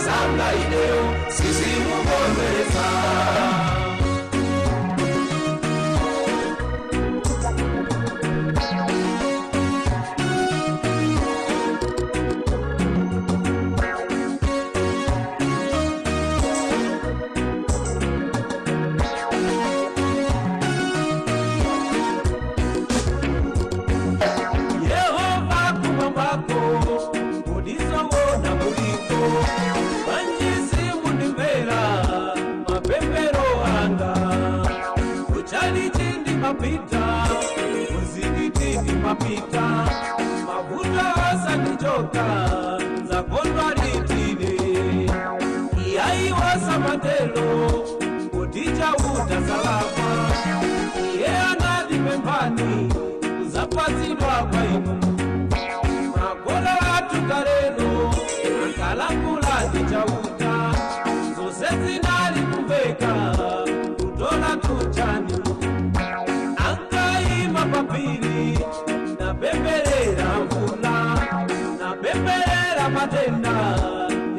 zanga ineyo sizimukondweretsa. Yehova kumwambako kudizowona muliko banjisi mundimvera mapembero anga kuchalichi ndimapita muzikiti ndimapita mavuto asandichoka zakondwa litine iyaiwa samatelo kutichauta salama iye anadipemphani kuzapatsidwa kwa inu makolo athu kalelo ankalangula ndichauta zonse zinali kumveka kutola tuchani ankaima papiri napemberera mvula napemberera matenda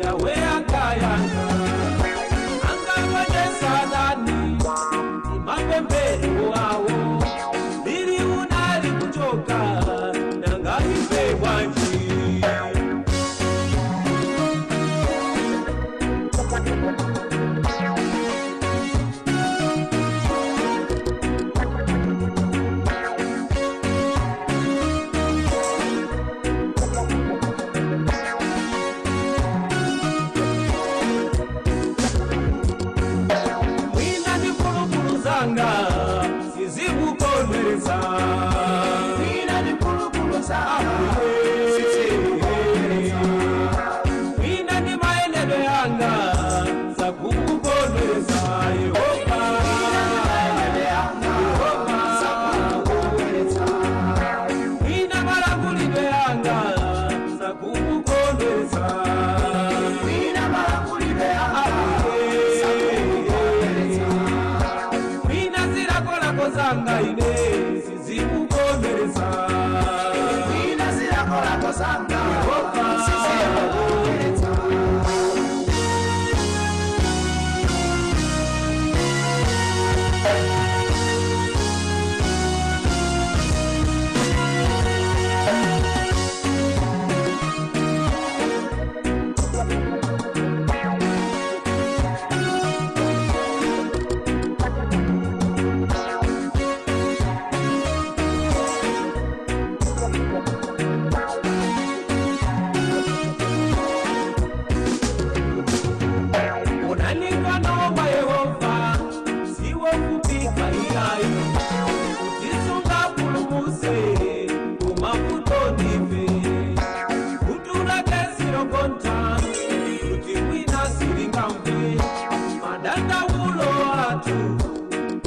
yawe ankayanga ankakonyesanani imapembero awo lili unali kuchoka nanga ife bwanji. Mwina ndi mphulupulu zanga sizikukondweretsa. Mwina ndi mphulupulu zanga sizikukondweretsa. Mwina ndi mayendedwe yanga sakukukondweretsa Yehova. Mayendedwe yanga Yehova. sakukukondweretsa. Mwina malangulidwe yanga sakukukondweretsa. Mwina malangulidwe yanga sakukukondweretsa. Mwina zilakolako zanga ine sizikukondweretsa. Mwina zilakolako zanga Yehova. sizikukondweretsa. Unanikano wa Yehova siwo kupika iyayi utisunga pulumuse kumavuto ndife kutulake silokonta kuti mwina silingamve madandaulo athu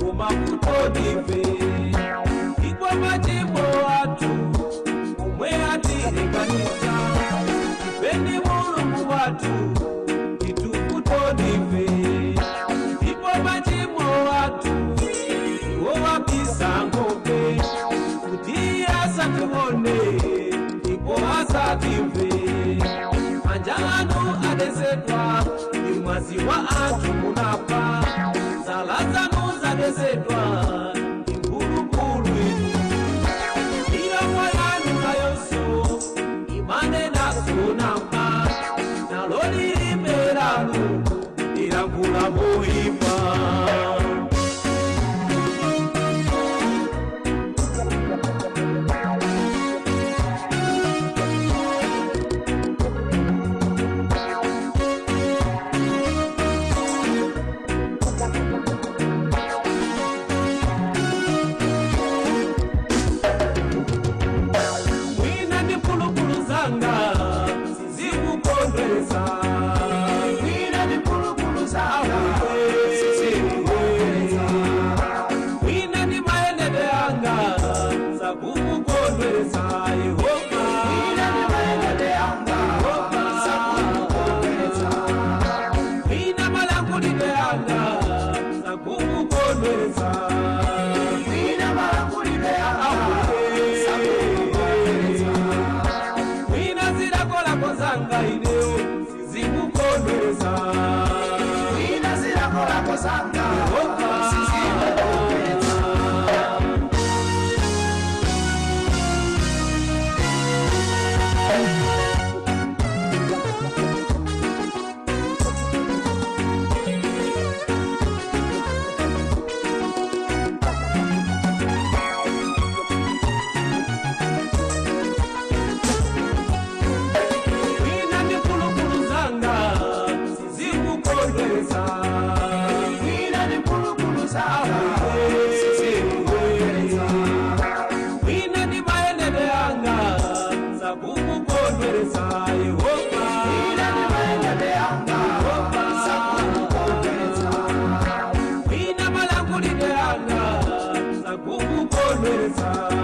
kumavuto ndife ikwa machimo athu omwe atilekanitsa ipeni Mulungu wathu itukutonive ipo machimo athu iwo wabisa ngope kuti asatione ndipo asatimve manja anu adesedwa ndi mwazi wa anthu munapha zala zanu zadesedwa ndi mphulupulu inu milomo yanu nayonso imanena zonama nalo lilime lanu lilankhula moyipa. Wabweretsa.